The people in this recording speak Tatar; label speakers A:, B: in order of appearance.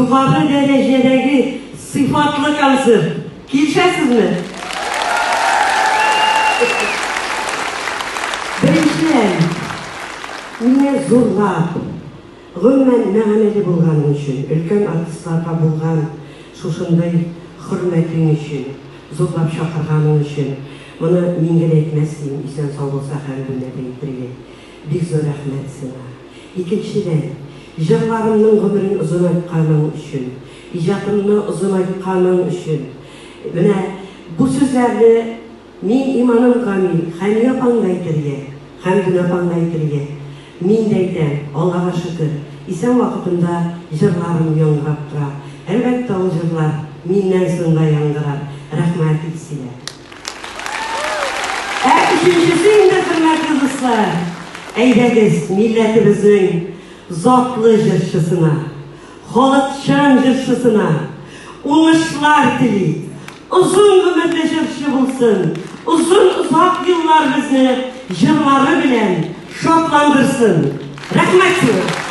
A: Югары дәрәҗәдәге сыйфатлы концерт. Килешәсезме? Беренчедән, мине зурлап, гомумән, мәгънәле булганың өчен, өлкән артистларга булган шушындый хөрмәтең өчен, зурлап чакырганың өчен, моны мин генә әйтмәс идем, исән-сау булса Хәмдүнә дә әйтер иде. Бик зур рәхмәт сиңа. Икенчедән, җырларымның гомерен озынайтканың өчен, иҗатымны озынайтканың өчен. Менә бу сүзләрне мин иманым камил, Хәния апаң да әйтергә, Хәмдүнә апаң да әйтергә. Мин дә әйтәм, Аллага шөкер, исән вакытымда җырларым яңгырап тора. Әлбәттә, ул җырлар миннән соң да яңгырар. Рәхмәт, Илсөя. Ә өченчесе инде, хөрмәтле дуслар, әйдәгез, милләтебезнең затлы җырчысына, халыкчан җырчысына уңышлар телик. Озын гомерле җырчы булсын, озын-озак еллар безне җырлары белән шатландырсын. Рәхмәт сиңа!